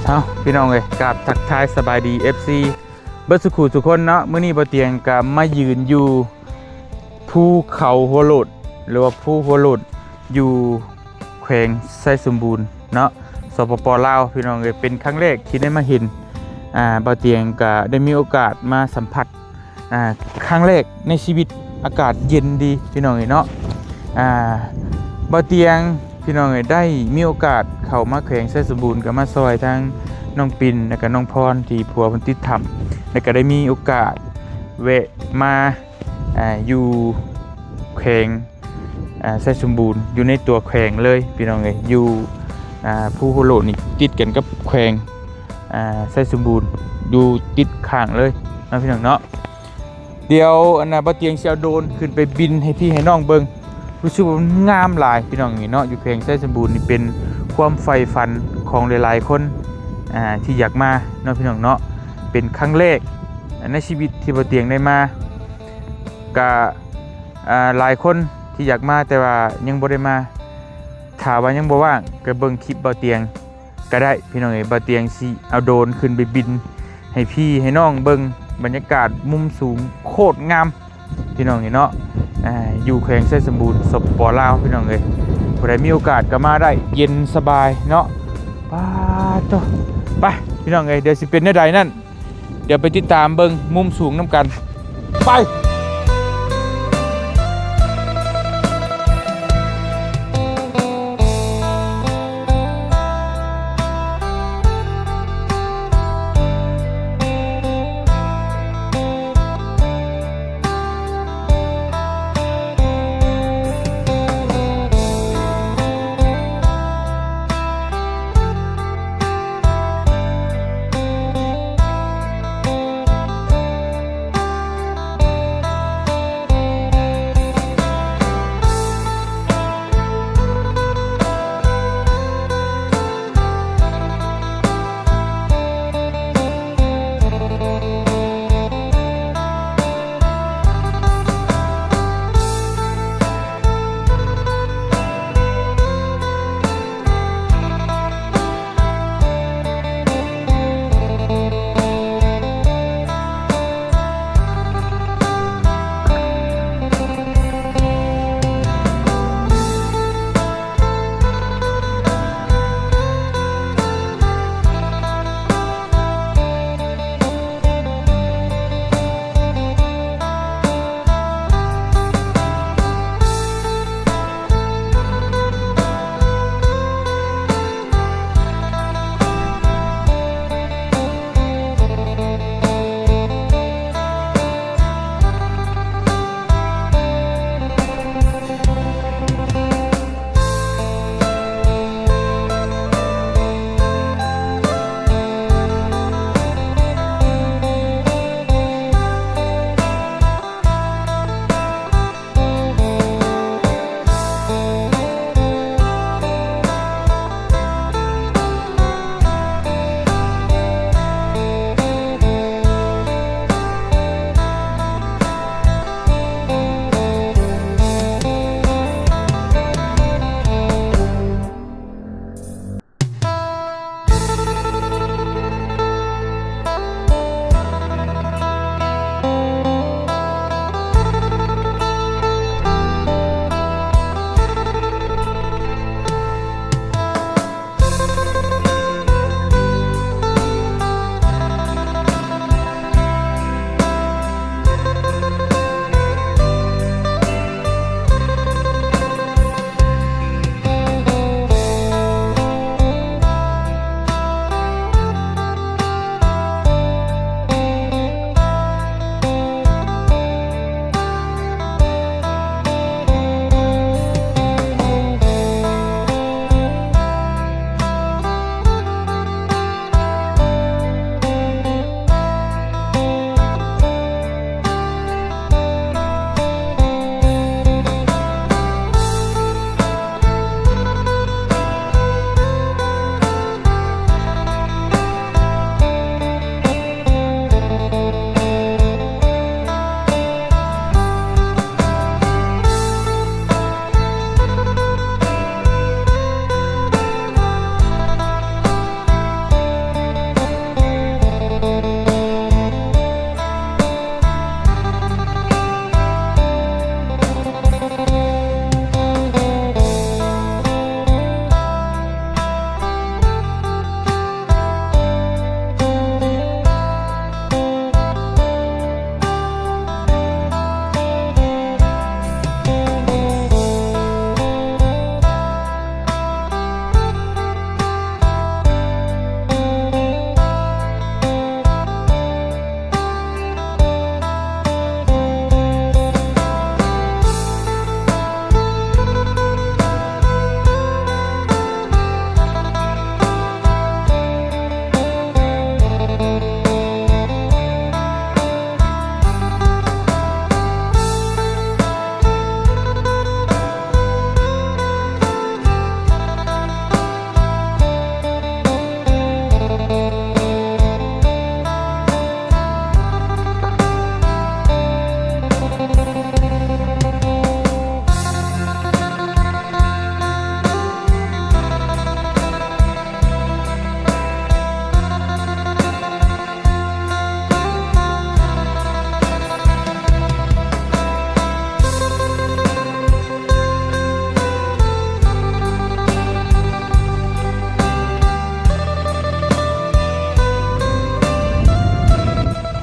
ເອົ້າ ພີ່ນ້ອງເອີຍ ກາບທັກທາຍສະບາຍດີ ເອັຟຊີ ເບິດສູ່ຄູ່ສູ່ຄົນເນາະ. ມື້ນີ້ບ່າວຕຽງກະມາຢືນຢູ່ພູເຂົາຫົວໂລດ ຫຼືວ່າພູຫົວໂລດ ຢູ່ແຂວງໄຊສົມບູນເນາະ ສປປ ລາວ ພີ່ນ້ອງເອີຍ. ເປັນຄັ້ງແລກທີ່ໄດ້ມາເຫັນ ອ່າ ບ່າວຕຽງກະໄດ້ມີໂອກາດມາສຳຜັດ ອ່າ ຄັ້ງແລກໃນຊີວິດ ອາກາດເຢັນດີພີ່ນ້ອງເອີຍເນາະ. ອ່າ ບ່າວຕຽງ ພີ່ນ້ອງເອີຍ ໄດ້ມີໂອກາດເຂົ້າມາແຂວງໄຊສົມບູນ ກໍມາຊ່ອຍທັງນ້ອງປິນ ແລ້ວກໍນ້ອງພອນ ທີ່ຜົວເພິ່ນຕິດຖ້ຳ ແລ້ວກໍໄດ້ມີໂອກາດແວະມາ ອ່າ ຢູ່ແຂວງ ອ່າ ໄຊສົມບູນ ຢູ່ໃນຕົວແຂວງເລີຍພີ່ນ້ອງເອີຍ. ຢູ່ ອ່າ ພູຫົວໂລດນີ້ຕິດກັນກັບແຂວງ ອ່າ ໄຊສົມບູນ ຢູ່ຕິດຂ້າງເລີຍເນາະ ພີ່ນ້ອງເນາະ. ດຽວອັນນ່າ ບ່າວຕຽງຊິເອົາໂດຣນຂຶ້ນໄປບິນໃຫ້ພີ່ໃຫ້ນ້ອງເບິ່ງ. ຮູ້ສຶກວ່າມັນງາມຫຼາຍພີ່ນ້ອງເອີຍເນາະ. ຢູ່ແຂວງໄຊສົມບູນນີ້ເປັນຄວາມໃຝ່ຝັນຂອງຫຼາຍໆຄົນ ອ່າ ທີ່ຢາກມາເນາະ ພີ່ນ້ອງເນາະ. ເປັນຄັ້ງແລກໃນຊີວິດທີ່ບ່າວຕຽງໄດ້ມາ. ກະ ອ່າ ຫຼາຍຄົນທີ່ຢາກມາ ແຕ່ວ່າຍັງບໍ່ໄດ້ມາ. ຖ້າວ່າຍັງບໍ່ວ່າງ ກໍເບິ່ງຄລິບບ່າວຕຽງກໍໄດ້ ພີ່ນ້ອງເອີຍ. ບ່າວຕຽງຊິເອົາໂດຣນຂຶ້ນໄປບິນໃຫ້ພີ່ໃຫ້ນ້ອງເບິ່ງ. ບັນຍາກາດມຸມສູງໂຄດງາມ ພີ່ນ້ອງເອີຍເນາະ. ອ່າ ຢູ່ແຂວງໄຊສົມບູນ ສປປ ລາວ ພີ່ນ້ອງເອີຍ. ຜູ້ໃດມີໂອກາດກໍມາໄດ້ ເຢັນສະບາຍເນາະ. ປາດໂທ້ ໄປ ພີ່ນ້ອງເອີຍ ດຽວຊິເປັນແນວໃດນັ້ນ ດຽວໄປຕິດຕາມເບິ່ງມຸມສູງນຳກັນ ໄປ.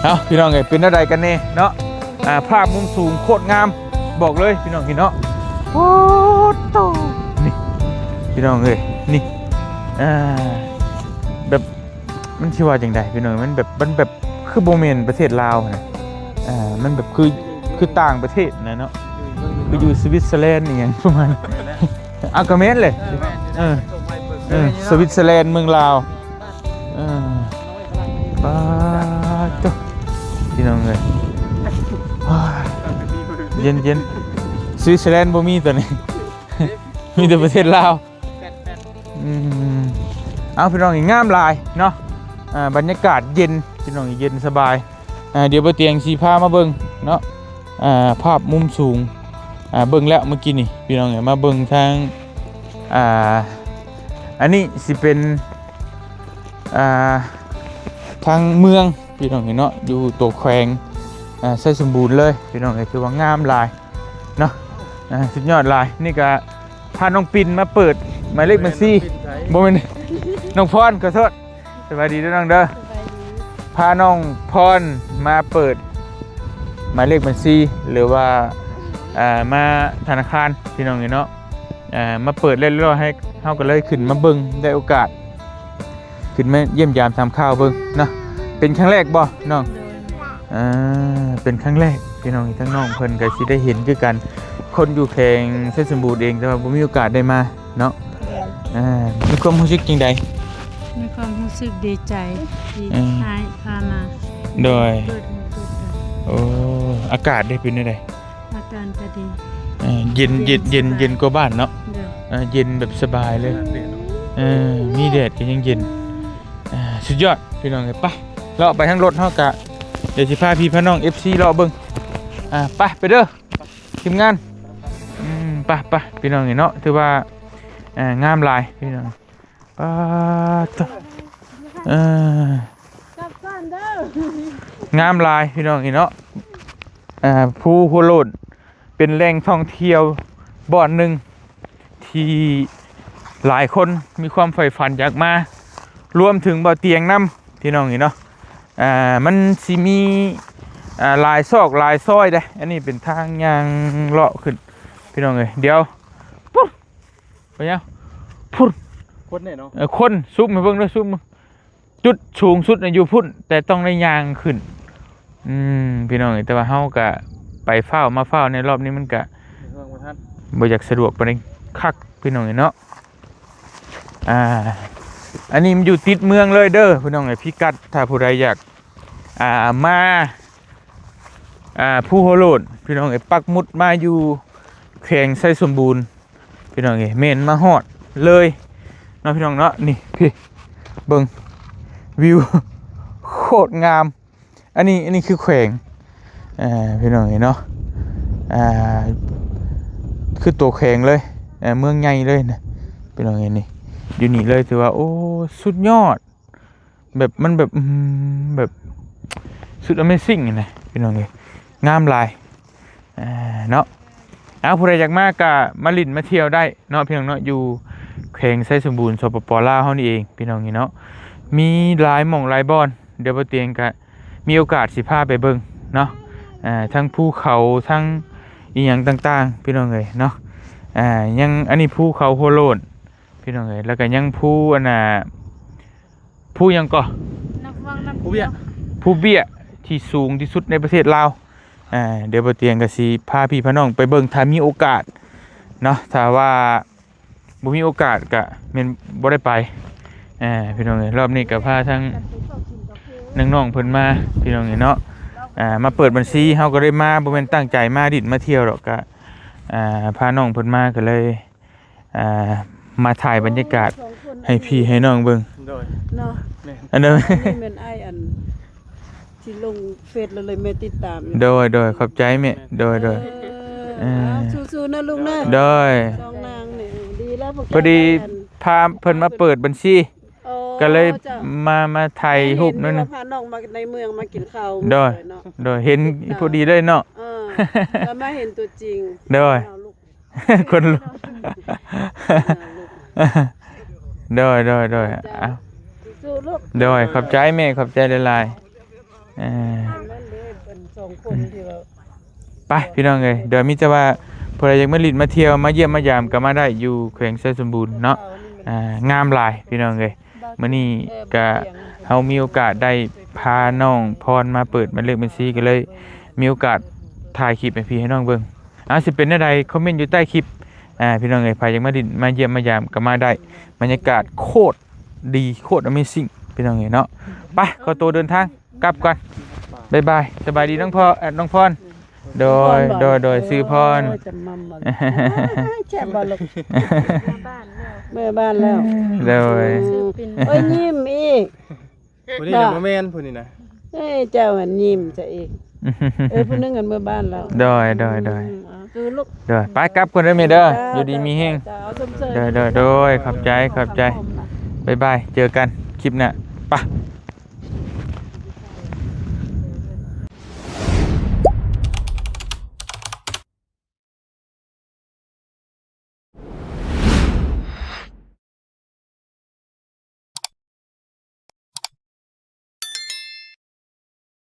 ເອົາ ພີ່ນ້ອງເອີຍ ເປັນແນວໃດກັນແນ່ເນາະ? ອ່າ ພາບມຸມສູງໂຄດງາມ ບອກເລີຍພີ່ນ້ອງເອີຍເນາະ. ໂອ້ໂຕ ນີ້ ພີ່ນ້ອງເອີຍ ນີ້ ອ່າ ແບບ ມັນຊິວ່າຈັ່ງໃດພີ່ນ້ອງ? ມັນແບບ ມັນແບບຄືບໍ່ແມ່ນປະເທດລາວຫັ້ນນະ. ອ່າ ມັນແບບຄື ຄືຕ່າງປະເທດນະເນາະ, ຄືຢູ່ສະວິດເຊີແລນອີ່ຫຍັງປະມານ. ເອົາ ກໍແມ່ນເລີຍ. ເອີ ເອີ ສະວິດເຊີແລນເມືອງລາວ. ເອີ ປາດໂທ້ ພີ່ນ້ອງເອີຍ ເຢັນໆ. ສະວິດເຊີແລນບໍ່ມີຕົວນີ້ ມີແຕ່ປະເທດລາວ. ອືມ ເອົາ ພີ່ນ້ອງ ງາມຫຼາຍເນາະ. ອ່າ ບັນຍາກາດເຢັນ ພີ່ນ້ອງ ເຢັນສະບາຍ. ອ່າ ດຽວບ່າວຕຽງຊິພາມາເບິ່ງເນາະ ອ່າ ພາບມຸມສູງ. ອ່າ ເບິ່ງແລ້ວເມື່ອກີ້ນີ້ ພີ່ນ້ອງເອີຍ ມາເບິ່ງທາງ ອ່າ ອັນນີ້ຊິເປັນ ອ່າ ທາງເມືອງ ພີ່ນ້ອງເອີຍເນາະ, ຢູ່ຕົວແຂວງ ອ່າ ໄຊສົມບູນເລີຍ ພີ່ນ້ອງເອີຍ. ຖືວ່າງາມຫຼາຍເນາະ ອ່າ ສຸດຍອດຫຼາຍ. ນີ້ກະພານ້ອງປິນມາເປີດໝາຍເລກບັນຊີ. ບໍ່ແມ່ນ ນ້ອງພອນ ຂໍໂທດ. ສະບາຍດີເດີນ້ອງເດີ. ສະບາຍດີ. ພານ້ອງພອນມາເປີດໝາຍເລກບັນຊີ ຫຼືວ່າ ອ່າ ມາທະນາຄານ ພີ່ນ້ອງເອີຍເນາະ. ອ່າ ມາເປີດແລ້ວ ໃຫ້ເຮົາກໍເລີຍຂຶ້ນມາເບິ່ງ ໄດ້ໂອກາດຂຶ້ນມາຢ້ຽມຢາມຖາມຂ່າວເບິ່ງເນາະ. ເປັນຄັ້ງແລກບໍ່ນ້ອງ? ໂດຍ. ອ່າ ເປັນຄັ້ງແລກ ພີ່ນ້ອງ. ທາງນ້ອງເພິ່ນກໍຊິໄດ້ເຫັນຄືກັນ ຄົນຢູ່ແຂວງໄຊສົມບູນເອງ ແຕ່ວ່າບໍ່ມີໂອກາດໄດ້ມາເນາະ. ໂດຍ. ອ່າ ມີຄວາມຮູ້ສຶກຈັ່ງໃດ? ມີຄວາມຮູ້ສຶກດີໃຈທີ່ ເອີ ອ້າຍພາມາ. ໂດຍ. ເປີດຫູເປີດຕາ. ໂອ້ ອາກາດເດ ເປັນແນວໃດ? ອາກາດກໍດີ. ເອີ ເຢັນ ເຢັນ ເຢັນ ສະບາຍ ເຢັນກວ່າບ້ານເນາະ. ໂດຍ. ເອີ ເຢັນແບບສະບາຍເລີຍ. ເອີ ມີແດດກໍຍັງເຢັນ. ອ່າ ສຸດຍອດ ພີ່ນ້ອງເອີຍ. ໄປ ເລາະໄປທາງລົດເຮົາກະ ດຽວຊິພາພີ່ພານ້ອງ ເອັຟຊີ ເລາະເບິ່ງ. ອ່າ ໄປ ໄປເດີທີມງານ. ອືມ ໄປ ໄປ ພີ່ນ້ອງເອີຍເນາະ. ຖືວ່າ ເອີ ງາມຫຼາຍ ພີ່ນ້ອງ. ປາດໂທ້ ເອີ ກັບກ່ອນເດີ. ງາມຫຼາຍ ພີ່ນ້ອງເອີຍເນາະ. ອ່າ ພູຫົວໂລ້ນ ເປັນແຫຼ່ງທ່ອງທ່ຽວບ່ອນໜຶ່ງທີ່ຫຼາຍຄົນມີຄວາມໃຝ່ຝັນຢາກມາ ລວມເຖິງບ່າວຕຽງນຳ ພີ່ນ້ອງເອີຍເນາະ. ອ່າ ມັນຊິມີ ອ່າ ຫຼາຍຊອກຫຼາຍຊອຍເດ້. ອັນນີ້ເປັນທາງຍ່າງເລາະຂຶ້ນ ພີ່ນ້ອງເອີຍ. ດຽວ ປຸ້ນ ໄປຫຍັງ ພຸ້ນ ຄົນແນ່ເນາະ. ເອີ ຄົນ ຊູມໃຫ້ເບິ່ງເດີ ຊູມ. ຈຸດສູງສຸດນະຢູ່ພຸ້ນ ແຕ່ຕ້ອງໄດ້ຍ່າງຂຶ້ນ. ອືມ ພີ່ນ້ອງເອີຍ ແຕ່ວ່າເຮົາກະໄປຟ້າວມາຟ້າວໃນຮອບນີ້ ມັນກະບໍ່ຢາກສະດວກປານໃດຄັກ ພີ່ນ້ອງເອີຍເນາະ. ອ່າ ອັນນີ້ມັນຢູ່ຕິດເມືອງເລີຍເດີ ພີ່ນ້ອງເອີຍ. ພິກັດ ຖ້າຜູ້ໃດຢາກ ອ່າ ມາ ອ່າ ພູຫົວໂລ້ນ ພີ່ນ້ອງເອີຍ ປັກໝຸດມາຢູ່ແຂວງໄຊສົມບູນ ພີ່ນ້ອງເອີຍ ແມ່ນມາຮອດເລີຍເນາະ ພີ່ນ້ອງເນາະ. ນີ້ ພີ່ ເບິ່ງວິວໂຄດງາມ. ອັນນີ້ ອັນນີ້ຄືແຂວງ ເອີ ພີ່ນ້ອງເອີຍເນາະ. ອ່າ ຄືຕົວແຂວງເລີຍ ເອີ ເມືອງໃຫຍ່ເລີຍນະ ພີ່ນ້ອງເອີຍ. ນີ້ ຢູ່ນີ້ເລີຍ ຖືວ່າ ໂອ້ ສຸດຍອດ. ແບບ ມັນແບບ ອືມ ແບບສຸດ amazing ຫັ້ນນະ ພີ່ນ້ອງເອີຍ ງາມຫຼາຍ ອ່າ ເນາະ. ເອົາ ຜູ້ໃດຢາກມາກະມາຫຼິ້ນມາທ່ຽວໄດ້ເນາະ ພີ່ນ້ອງເນາະ. ຢູ່ແຂວງໄຊສົມບູນ ສປປ ລາວ ເຮົານີ້ເອງ ພີ່ນ້ອງເອີຍເນາະ. ມີຫຼາຍໝ່ອງຫຼາຍບ່ອນ ດຽວບ່າວຕຽງກະມີໂອກາດຊິພາໄປເບິ່ງເນາະ. ອ່າ ທັງພູເຂົາ ທັງອີ່ຫຍັງຕ່າງໆ ພີ່ນ້ອງເອີຍເນາະ. ອ່າ ຍັງ ອັນນີ້ພູເຂົາຫົວໂລ້ນ ພີ່ນ້ອງເອີຍ ແລ້ວກໍຍັງພູ ອັນນ່າ ພູຫຍັງເກາະ ນັບວັງນັບ ພູເບ້ຍ ພູເບ້ຍ ທີ່ສູງທີ່ສຸດໃນປະເທດລາວ. ອ່າ ດຽວບ່າວຕຽງກໍຊິພາພີ່ພານ້ອງໄປເບິ່ງ ຖ້າມີໂອກາດເນາະ. ຖ້າວ່າບໍ່ມີໂອກາດກໍແມ່ນບໍ່ໄດ້ໄປ. ອ່າ ພີ່ນ້ອງເອີຍ ຮອບນີ້ກໍພາທັງນ້ອງໆເພິ່ນມາ ພີ່ນ້ອງເອີຍເນາະ. ອ່າ ມາເປີດບັນຊີ ເຮົາກໍໄດ້ມາ ບໍ່ແມ່ນຕັ້ງໃຈມາດິ້ນມາທ່ຽວດອກ ກໍ ອ່າ ພານ້ອງເພິ່ນມາກໍເລີຍ ອ່າ ມາຖ່າຍບັນຍາກາດໃຫ້ພີ່ໃຫ້ນ້ອງເບິ່ງ. ໂດຍ ເນາະ ແມ່ນ ອັນນັ້ນ ອັນນີ້ແມ່ນອ້າຍອັນທີ່ລົງເຟສ ແລ້ວເລີຍແມ່ຕິດຕາມຢູ່. ໂດຍ ໂດຍ ຂອບໃຈແມ່. ໂດຍ ໂດຍ ເອີ ເອີ ເອົາ ສູ້ໆນະລູກນະ. ໂດຍ ສອງນາງນີ້ດີແລ້ວ ພໍດີພາເພິ່ນມາເປີດບັນຊີ ໂອ້ ກໍເລີຍ ເຈົ້າ ມາ ມາຖ່າຍຮູບໜ້ອຍໜຶ່ງ ມາເຫັນຢູ່ວ່າພານ້ອງມາໃນເມືອງມາກິນເຂົ້າ. ໂດຍ ເນາະ ໂດຍ ເຫັນພໍດີເລີຍເນາະ. ເອີ ແລ້ວມາເຫັນຕົວຈິງ. ໂດຍ ເອົາລູກ ຄົນລຸກ. ໂດຍ ໂດຍ ໂດຍ ເຈົ້າ ເອົາ ສູ້ໆລູກ. ໂດຍ ຂອບໃຈແມ່ ຂອບໃຈຫຼາຍໆ. ເອີ ສອງຄົນທີ່ວ່າ ໄປພີ່ນ້ອງເອີຍ ດຽວມີແຕ່ວ່າຜູ້ໃດຢາກມາຫຼິ້ນມາທ່ຽວມາຢ້ຽມມາຢາມກໍມາໄດ້ຢູ່ແຂວງໄຊສົມບູນເນາະ. ອ່າ ງາມຫຼາຍພີ່ນ້ອງເອີຍ. ມື້ນີ້ກະເຮົາມີໂອກາດໄດ້ພານ້ອງພອນມາເປີດໝາຍເລກບັນຊີ ກໍເລີຍມີໂອກາດຖ່າຍຄລິບໃຫ້ພີ່ໃຫ້ນ້ອງເບິ່ງ. ອ່າ ຊິເປັນແນວໃດຄອມເມັນຢູ່ໃຕ້ຄລິບ ອ່າ ພີ່ນ້ອງເອີຍ. ໃຜຢາກມາຫຼິ້ນມາຢ້ຽມມາຢາມກໍມາໄດ້. ບັນຍາກາດໂຄດດີ ໂຄດ amazing ພີ່ນ້ອງເອີຍເນາະ. ໄປ ຂໍໂຕເດີນທາງກັບກ່ອນ. ບາຍບາຍ. ສະບາຍດີນ້ອງພໍ່ ເອີ ນ້ອງພອນ. ໂດຍ ໂດຍ ໂດຍ ຊື່ພອນ. ເອີ ຈຳໝ່ຳບໍ່ ແຊບບໍ່ລູກ? ເມືອບ້ານແລ້ວ ເມືອບ້ານແລ້ວ. ໂດຍ ອືມ ໂອ້ຍ ຍິ້ມອີກ. ຜູ້ນີ້ນະບໍ່ແມ່ນ ຜູ້ນີ້ນະ. ເອີຍ ເຈົ້າຫັ້ນຍິ້ມຊະອີກ. ເອີ ຜູ້ໜຶ່ງຫັ້ນເມືອບ້ານແລ້ວ. ໂດຍ ໂດຍ ໂດຍ ອືມ ເອົາ ຄືລູກ. ໂດຍ ໄປກັບກ່ອນເດີແມ່ເດີ. ເຈົ້າ ຢູ່ດີມີແຮງ. ເຈົ້າ ເອົາຊົມເຊີຍ. ໂດຍ ໂດຍ ໂດຍ ຂອບໃຈ ຂອບໃຈ. ບາຍບາຍ ເຈີກັນຄລິບໜ້າ. ໄປ